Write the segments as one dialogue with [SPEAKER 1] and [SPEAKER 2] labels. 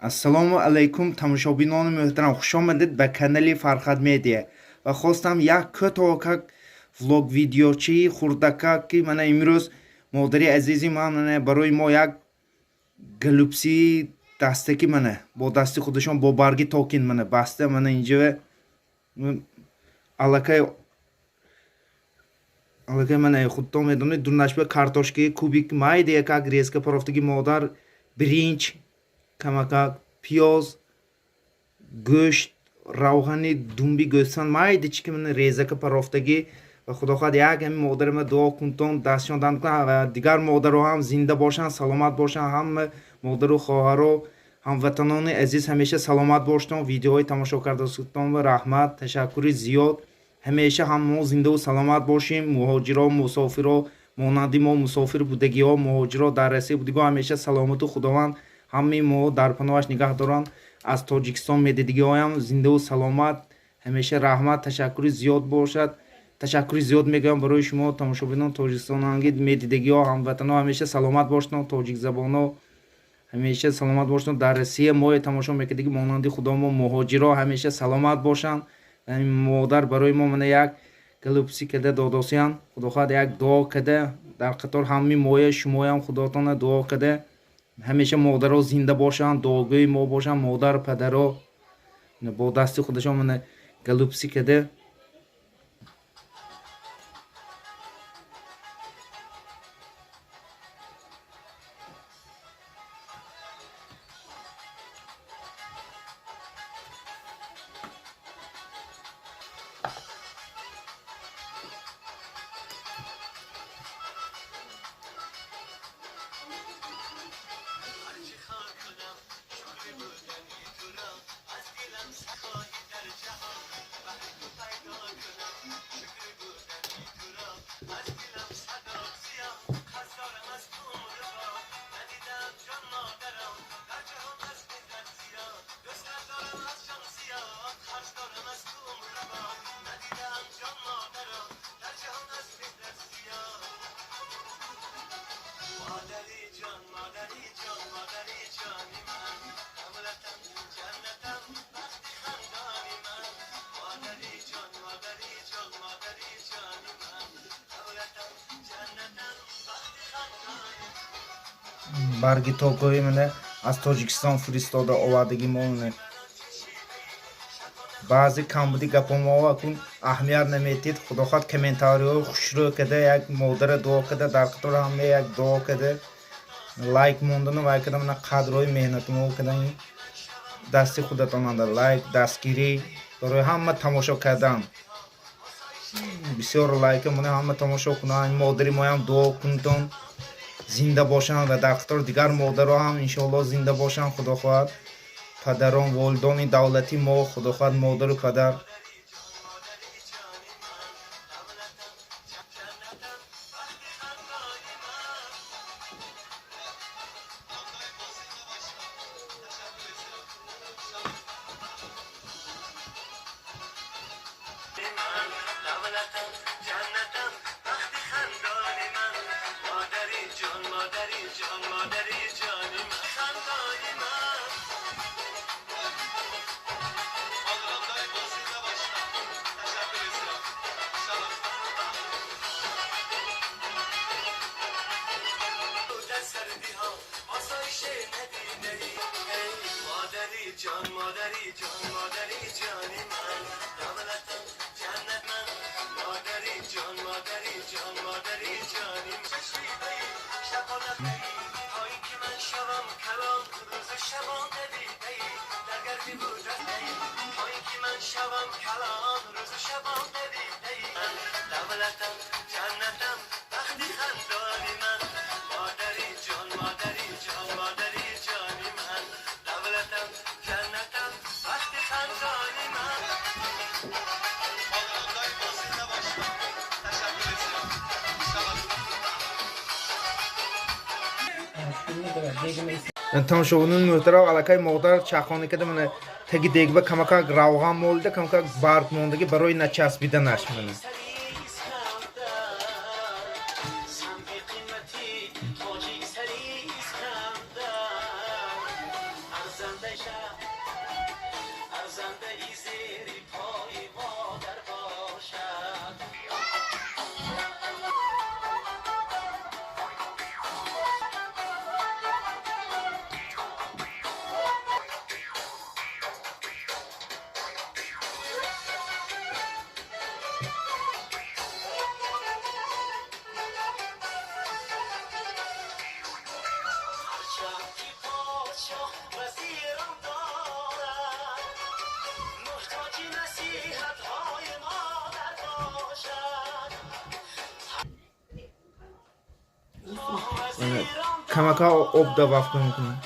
[SPEAKER 1] Ассалому алайкум, тамошобинони муҳтарам, хушомадед ба канали Фархад Медиа. Ва хостам як кӯтоҳак влог видеочии хурдакак, ки мана имрӯз модари азизи ман мана барои мо як голубцы дастаки мана бо дасти худашон бо барги токин мана баста. Мана инҷа аллакай аллакай мана худтон медонед, дунашба картошкаи кубик майда якак резка парофтаги модар, биринҷ, камакак пиёз, гӯшт, равғани думби гӯсфанд майдачики мана резака парофтагӣ. Ва худо хоҳад, як ҳами модари ма дуо кунтон, дастшон данд кунад ва дигар модаро ҳам зинда бошанд, саломат бошанд. Ҳама модару хоҳаро, ҳамватанони азиз, ҳамеша саломат боштон. Видеоҳои тамошо кардасутон ва раҳмат, ташаккури зиёд. Ҳамеша ҳам мо зиндаву саломат бошем. Муҳоҷиро, мусофиро, монанди мо мусофир будагиҳо, муҳоҷиро, дар Россия будагиҳо ҳамеша саломату Худованд ҳамаи мо дар паноҳаш нигаҳ доранд. Аз Тоҷикистон медидигиҳоям зиндаву саломат ҳамеша. Раҳмат, ташаккури зиёд бошад. Ташаккури зиёд мегӯям барои шумо, тамошобинон тоҷикистонанги медидагиҳо, ҳамватанҳо. Ҳамеша саломат бошедон, тоҷикзабонҳо ҳамеша саломат бошедон. Дар Россия мое тамошо мекардиги, монанди худомо муҳоҷиро ҳамеша саломат бошанд. Модар барои мо мана як голубцы када додосиян. Худо хоҳад, як дуо када дар қатор ҳамаи моя шумоям худотона дуо када. Ҳамеша модаро зинда бошанд, дуогӯи мо бошанд. Модар, падаро бо дасти худашон мана голубцы када. Барги токои мана аз Тоҷикистон фиристода овардаги мо. Баъзе камбуди гапомоо акун аҳамият наметид. Худо хоҳад, комментариҳои хушрӯ када, як модара дуо када, дар қатори ҳама як дуо када, лайк мондану вай када. Мана қадрҳои меҳнатумо када, дасти худатонанда лайк, дастгирӣ барои ҳама тамошо кардан. Бисёр лайка мона, ҳама тамошо кунанд. Модари моям дуо кунтон, зинда бошанд ва дар қатори дигар модаро ҳам иншоалло зинда бошанд, худо хоҳад. Падарон, волидони давлати мо, худо хоҳад, модару падар. Тамошобинони муҳтарам, аллакай модар чахонӣ када. Мана таги дегба камакак равған молида, камакак барг мондагӣ барои начаспиданаш мана. Камака об добавка мекунем.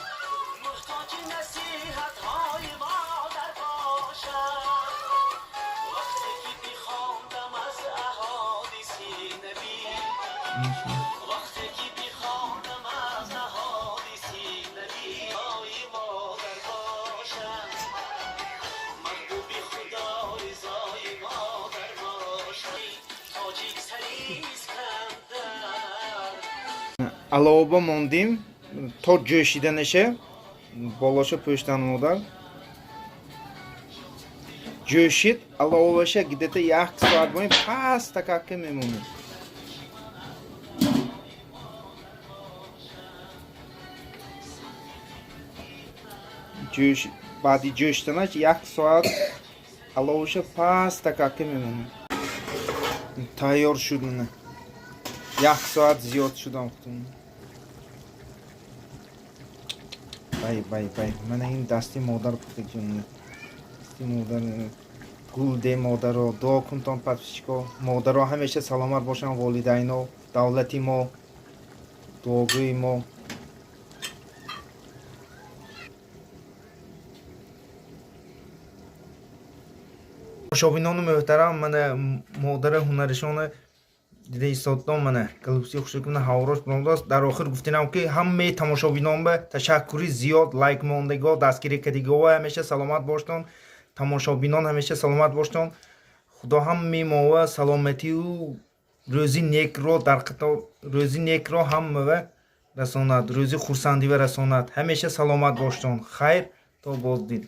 [SPEAKER 1] Алова мондим то ҷӯшиданаша, болоша пӯштан модар. Ҷӯшид аловаша, где-то як соат моем, пастакака мемонем. Ҷӯш, баъди ҷӯшиданаш як соат аловаша пастакака мемонем. Тайёр шуд. Мана, як соат зиёд шудам худум. Бай, бай, бай, мана ин дасти модар пухтаги, дасти модар гулде. Модаро, дуо кунтон, подписчико. Модаро ҳамеша саломат бошанд, волидайно, давлати мо, дуогӯи мо. Тамошобинону муҳтарам, мана модара ҳунаришона дида истоддом. Мана голубцы хушрӯ, мана ҳаврош буромдааст. Дар охир гуфтинам, ки ҳамаи тамошобинон ба ташаккури зиёд, лайк мондагиҳо, дастгирӣ кардагиҳо, ҳамеша саломат боштон. Тамошобинон ҳамеша саломат боштон. Худо ҳамаи мова саломатию рӯзи некро дар қатор, рӯзи некро ҳамава расонад, рӯзи хурсандива расонад. Ҳамеша саломат боштон. Хайр, то боздид.